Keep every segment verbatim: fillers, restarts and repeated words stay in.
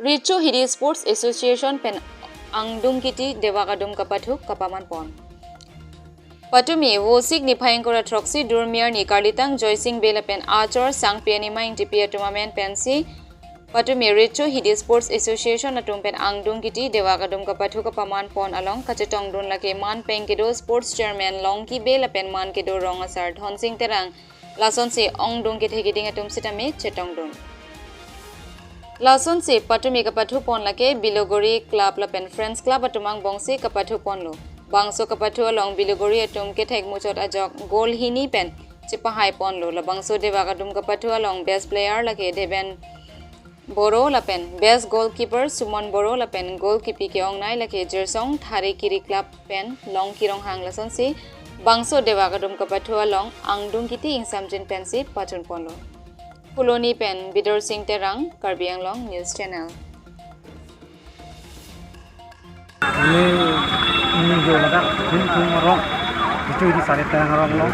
Richo Hidi Sports Association pen angdung kiti dewak adum kapathu kapaman pon. Patumi Vosik niphai ingkoi ra throksi Durmiarni Karlitang Joysing Bey lapen Achor Sangpi Anima Ingtipi atum amen pensi patumi Richo Hidi Sports Association atum pen angdung kiti dewak adum kapathu kapaman pon along kachetongdun lake man pen kedo Sports Chairman Longki Bey lapen man kedo Rong Asar Dhonsing Terang, lasonsi ongdung kethe keding atum sitame chetongdun. Lasonsi patumi kapathu pon lake Bilogori Club lapen Friends Club atum angbongsi kapathu ponlo. Bangso kapathu along Bilogori atum kethek muchot ajok goal hini pen chepahai ponlo. Labangso dewak adum kapathu along best player lake Deben Boro lapen best goalkeeper Sumon Boro lapen goal kipi ke-ongnei lake Jirsong Thari Kiri Club pen Longki Ronghang, lasonsi bangso dewak adum kapathu along angdung kiti ingsamjin pensi pachun ponlo. Phuloni pen Bidorsing Terang, Karbi Anglong News Channel. Ini, ini jo ladak Himthum arong, Richo Hidi Sare Terang arong along.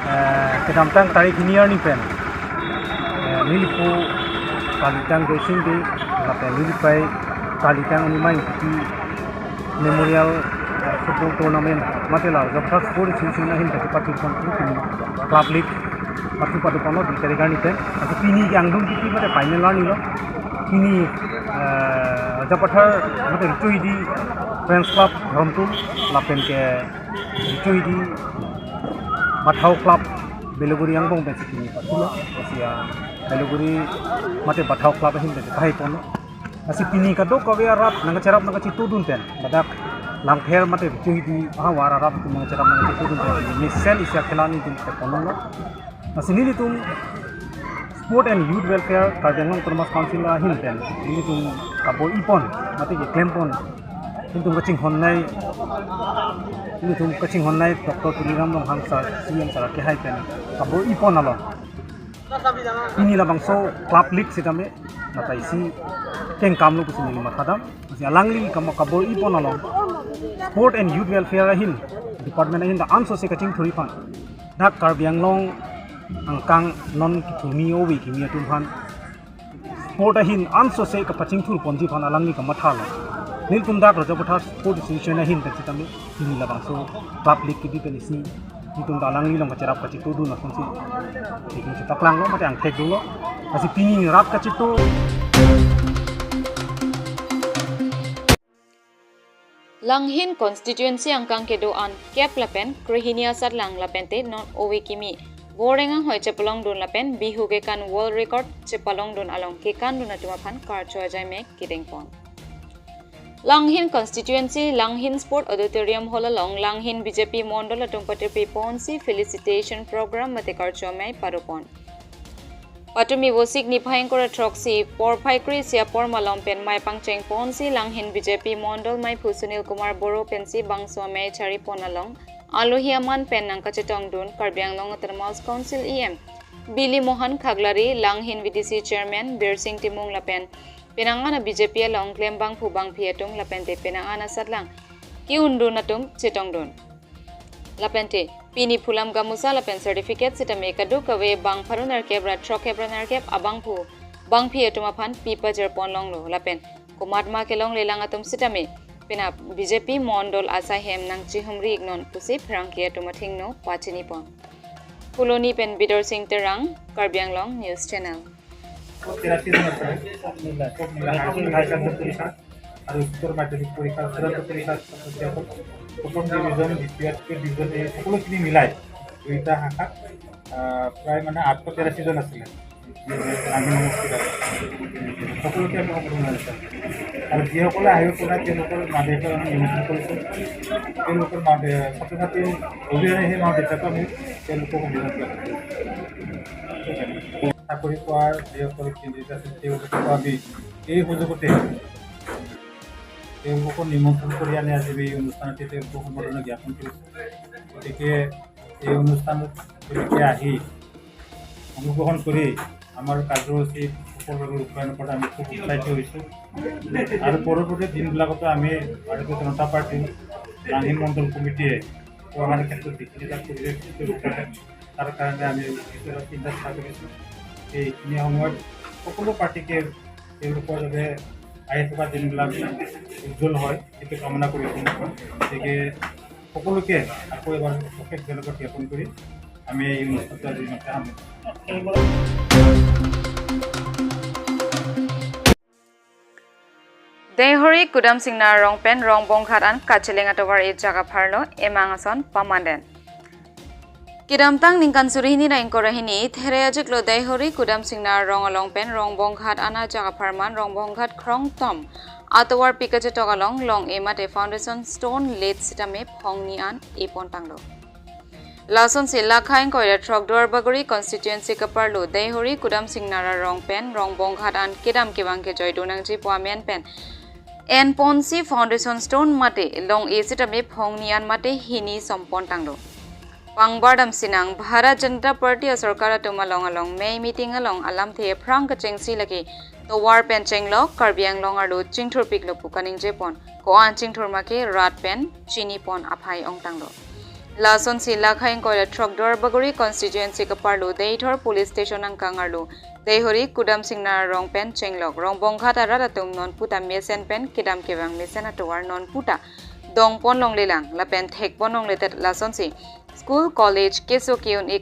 Eh, kedamtang tarik hini arni pen, eh, nelipo Karlitang Joysing Bey lapen nelipei Karlitang Anima Ingtipi Memorial, eh, Football Tournament mate la Rajapathar Sports Association ahin kachepathu pon, pini Club League pathu padu ponlo dui tarik arni pen. Lasi pini ke angdung kiti mate final arni lo. Pini, eh, Rajapathar mate Richo Hidi Friends Club Dhoromtung lapen ke Richo Hidi Bathau Club Bilogori angbong pensi pini pathulo. Lasi, ah, Bilogori mate Bathau Club ahin pensi pahai ponlo. Lasi pini kadokave arat nangkacherap nangkachetudun pen ladak Langpher mate Richo Hidi ahavar arat atum nangkacherap nangkachetudun pen pini mesen isi akhela nelitum pon longlo. Lasi nelitum Sport and Youth Welfare Karbi Anglong Autonomous Council ahin pen nelitum kabor-i pon mate keklem pon, nelitum kachinghonnei, nelitum kachinghonnei Doctor Tuliram Ronghang sir, C E M sir kehai pen kabor-i pon along pini labangso Club League sitame nata isi kengkam lo pusi neli mathadam. Lasi alangli kamo kabor-i pon along Sport and Youth Welfare ahin, department ahin ta ansose kachingthur-i aphan, dak Karbi Anglong angkang non kithumi ove kimi atum aphan sport ahin ansose kapachingthur ponji aphan alangli kamathalo. Nelitum dak Rajapathar Sports Association ahin pen sitame pini labangso Club League kebi pen isi nelitum ta alangli along kacherap kachetudun asonsi nelitum chepaklanglo mate angthek dolo. Lasi pini rat kachetu. Langhin constituency angkang kedo-an kep lapen krehini asatlang lapente non ove kimi Boreng anghoi chepalongdun lapen Bihu kekan world record chepalongdun along kekandun atum aphan karcho ajai me kedeng pon. Langhin constituency, Langhin Sport Auditorium Hall along Langhin B J P Mondol atum patirpi ponsi felicitation program mate karcho amei pado pon. Patumi Vosik niphai ingkoi ra throksi porphai kre-isi apor malom pen mei pangcheng ponsi Langhin B J P Mondol meiphu Sunil Kumar Boro pensi bangso amei chari pon along alohi aman pen nangkachetongdun Karbi Anglong Autonomous Council E M Bili Mohan Khaklari, Langhin V D C Chairman Birsing Timung lapen penang an a B J P along klembangphu bangphi atum lapente penang an asatlang ke-undun atum chetongdun. Lapente pini phulam gamusa lapen certificate sitame kadokave bang pharo nerkep ra throkkep ra nerkep abangphu bangphi atum aphan pi pajir pon longlo lapen komatma kelonglelang atum sitame penap B J P Mondol asai hem nangchihumri iknon pusi pherangke atum athengno pachini pon. Phuloni pen Bidorsing Terang, Karbi Anglong News Channel. তিরাশি জন আছে। সব মিলাই high school, high secondary পৰীক্ষা আৰু উচ্চতৰ মাধ্যমিক পৰীক্ষা, চূড়ান্ত পৰীক্ষা, প্ৰথম ডিভিজন, দ্বিতীয়, তৃতীয় ডিভিজন, এই সকলোখিনি মিলাই দুইটা শাখাত, আহ, প্ৰায় মানে আঠশ তিৰাশী জন আছিলে। আমি নমস্কাৰ। সকলোকে আমি সম্বোধন জনাইছোঁ। আৰু যিসকলে আহিব পৰা নাই, তেওঁলোকৰ মা দেউতাক আমি নিমন্ত্ৰণ কৰিছোঁ। তেওঁলোকৰ মা দে-, ছাত্ৰ ছাত্ৰী অবিহনে সেই মা দেউতাকো আমি তেওঁলোকক সম্বোধন জনাইছোঁ। চাকৰি পোৱাৰ যিসকল কেণ্ডিডেট আছে, তেওঁলোককো আমি এই সুযোগতে তেওঁলোকক নিমন্ত্ৰণ কৰি আনি আজি এই অনুষ্ঠানতে তেওঁলোকক সম্বৰ্ধনা জ্ঞাপন কৰিছোঁ। গতিকে এই অনুষ্ঠানত তেওঁলোকে আহি অংশগ্ৰহণ কৰি আমাৰ কাৰ্যসূচী সফলভাৱে ৰূপায়ণ কৰাত আমি খুব উৎসাহিত হৈছোঁ। আৰু পৰৱৰ্তী দিনবিলাকতো আমি ভাৰতীয় জনতা পাৰ্টীৰ লাংহিন মণ্ডল কমিটিয়ে আমাৰ ক্ষেত্ৰত যিখিনি এটা পৰিৱেশ সৃষ্টি কৰিছে, তাৰ কাৰণে আমি কিছু এটা চিন্তা চৰ্চা কৰিছোঁ। এইখিনি সময়ত সকলো পাৰ্টিকে তেওঁলোকৰ যাতে আহি থকা দিনবিলাক উজ্জ্বল হয়, সেইটো কামনা কৰি আছোঁ মই। গতিকে সকলোকে আকৌ এবাৰ অশেষ ধন্যবাদ জ্ঞাপন কৰি আমি এই অনুষ্ঠানটো আজি ইমানতে সামৰিছোঁ। Deihori Kudam Singnar arong pen Rongbonghat an kacheleng atovar ejak apharlo emang ason pamanden. Kedamtang ningkan suri hini ra ingkoi ra hini, There ajiklo Deihori Kudam Singnar arong along pen Rongbonghat an ajak apharman Rongbonghat Krongtom atovar pik kachetok along long-e mate foundation stone laid sitame phongni an epon tanglo. Lasonsi lakha ingkoi ra throk Duarbagori constituency kaparlo Deihori Kudam Singnar arong pen Rongbonghat an kedam kevang kejoi do nangji pu amen pen enponsi foundation stone mate long-e sitame phongni an mate hini sompon tanglo. Pangbar damsinang, Bharat Janata Party asorkar atum along along mei meeting along alamthe aphrang kachengsi lake tovar pen chenglok, Karbi Anglong arlo chingthurpiklo pu kaningjepon, ko-an chingthur make rat pen chinipon aphai ongtanglo. Lasonsi lakha ingkoi ra throk Duarbagori constituency kaparlo Deithor police station angkang arlo Deihori Kudam Singnar arong pen chenglok Rongbonghat arat atum nonputa mesen pen kedam kevang mesen atovar nonputa dongpon longlelang lapen thekpon longletet, lasonsi school, college, keso ke-un-e